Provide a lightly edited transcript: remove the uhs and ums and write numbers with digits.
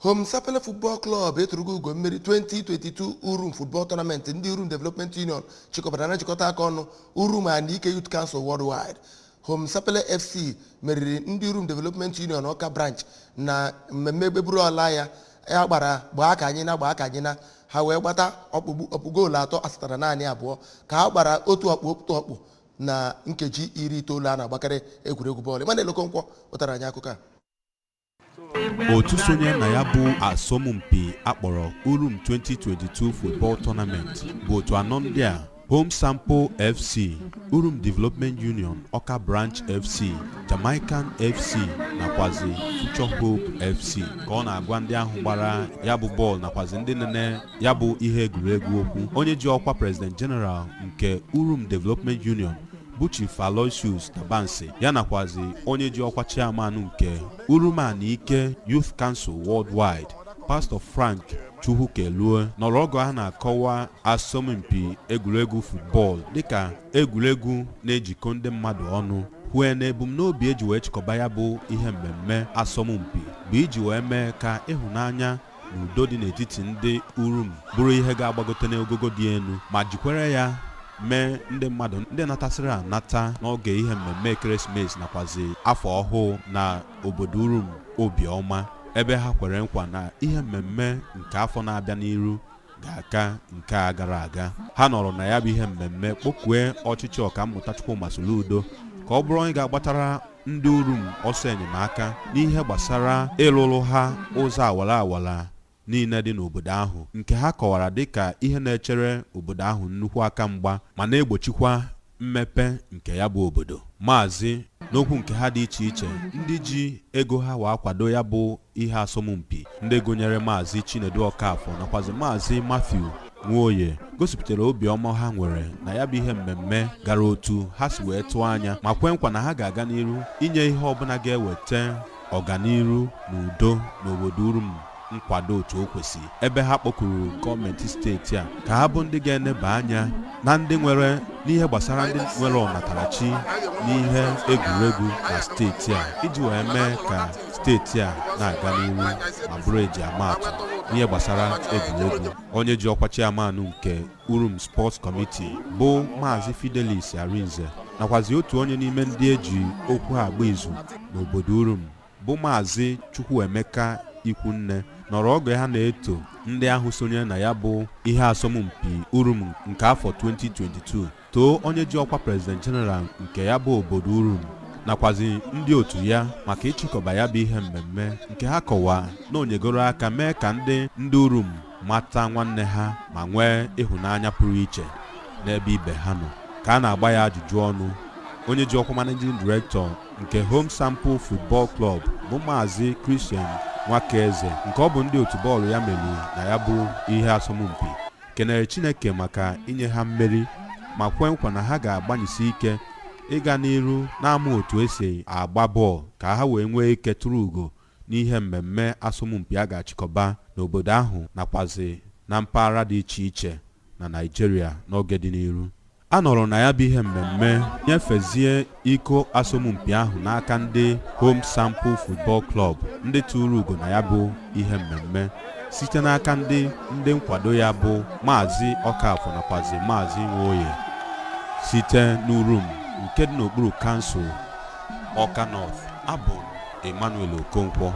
Home Sapele Football Club eturugo ugo mmeri 2022 Urum Football Tournament ndị Urum Development Union chịkọbara na njikọta aka ọnụ Urum and Ike Youth Council Worldwide. Home Sapele FC meriri ndị Urum Development Union Ọka Branch na mmemme egbeburu ọla ya ya gbara gbaa ka anyị na gbaa ka anyị na ha wee gbata ọkpụ goolu atọ asatara naanị abụọ ka ha gbara otu ọkpụ otu ọkpụ na nkeji 90 a na-agbakarị egwuregwu bọọlụ. Emmanuel Okonkwo wetara anyị akụkọ a. Otu sonye na ya bụ asọmpi akpọrọ Urum 2022 Football Tournament bụ otu anọ ndị a: Home Sample FC, Urum Development Union Ọka Branch FC, Jamaican FC nakwazi Future Hope FC. Ka ọ na-agwa ndị ahụ gbara ya bụ bọọlụ nakwazi ndị nene ya bụ ihe egwuregwu okwu, onye ji ọkwa President General nke Urum Development Union bụ Chief Aloysius Tabansi, ya nakwazi onye ji ọkwa chairman nke Urumanike Youth Council Worldwide, Pastor Frank Chukwukelue, nọrọ oge ha na-akọwa asọmpi egwuregwu football dịka egwuregwu na-ejikọ ndị mmadụ ọnụ, kwue na ebumnobi eji wee chịkọba ya bụ ihe mmemme asọmpi bụ iji wee mee ka ịhụnanya na udo dị n'etiti ndị Urum bụrụ ihe ga-agbagote n'ogogo dị elu, ma jikwere ya mee ndị mmadụ ndị natasịrị anata n'oge ihe mmemme ekeresimesi nakwazi afọ ọhụụ na obodo Urum obiọma, ebe ha kwere nkwa na ihe mmemme nke afọ na-abịa n'iru ga-aka nke a gara aga. Ha nọrọ na ya bụ ihe mmemme kpọkue ọchịchị Ọkammụta Chukwuma Soludo ka ọ bụrụ onye ga-agbatara ndị Urum ọsọ enyemaka n'ihe gbasara ịlụrụ ha ụzọ awara awara niile dị n'obodo ahụ, nke ha kọwara dịka ihe na-echere obodo ahụ nnukwu aka mgba ma na-egbochikwa mmepe nke ya bụ obodo. Maazị n'okwu nke ha dị iche iche, ndị ji ego ha wee kwado ya bụ ihe asọmpi, ndị gụnyere Maazị Chinedu Ọkafọ nakwazi Maazị Matthew Nwoye, gosipụtara obiọma ha nwere na ya bụ ihe mmemme gara otu ha si wee tụọ anya, ma kwe nkwa na ha ga-aga n'iru inye ihe ọbụla ga-eweta ọganiru na udo n'obodo Urum nkwado otu o kwesịrị, ebe ha kpọkuru gọọmenti steeti a ka ha bụ ndị ga-eneba anya na ndị nwere n'ihe gbasara ndị nwere ọnatarachi n'ihe egwuregwu na steeti a, iji wee mee ka steeti a na-aga n'ihu ma bụrụ eji amaatụ n'ihe gbasara egwuregwu. Onye ji ọkwa chairman nke Urum Sports Committee bụ Maazị Fidelis Arinze nakwazi otu onye n'ime ndị eji okwu agba izu n'obodo Urum bụ Maazị Chukwuemeka Ikwunne, nọrọ oge ha na-eto ndị ahụ sonye na ya bụ ihe asọmpi Urum nke afọ 2022, too onye ji ọkwa President General nke ya bụ obodo Urum nakwazi ndị otu ya maka ịchịkọba ya bụ ihe mmemme, nke ha kọwaa na onyegoro aka mee ka ndị ndị Urum mata nwanne ha ma nwee ịhụnanya pụrụ iche n'ebe ibe ha nọ. Ka a na-agba ya ajụjụ ọnụ, onye ji ọkwa Managing Director nke Home Sample Football Club bụ Maazị Christian Nwakaeze, nke ọ bụ ndị otu bọọlụ ya meriri na ya bụ ihe asọmpi, kenere Chineke maka inye ha mmeri, ma kwe nkwa na ha ga-agbanyesi ike ịga n'iru na-amụ otu esi agba bọọlụ ka ha wee nwee ike tụrụ ugo n'ihe mmemme asọmpi a ga-achịkọba n'obodo ahụ nakwazi na mpaghara dị iche iche na Naịjirịa n'oge dị n'iru. A nọrọ na ya bụ ihe mmemme nyefezie iko asọmpi ahụ n'aka ndị Home Sample Football Club, ndị tụrụ ugo na ya bụ ihe mmemme, site n'aka ndị nkwado ya bụ Maazị Ọkafọ nakwazi Maazị Nwoye. Site n'Urum nke dị n'okpuru kansụl Ọka North, abụ Emmanuel Okonkwo.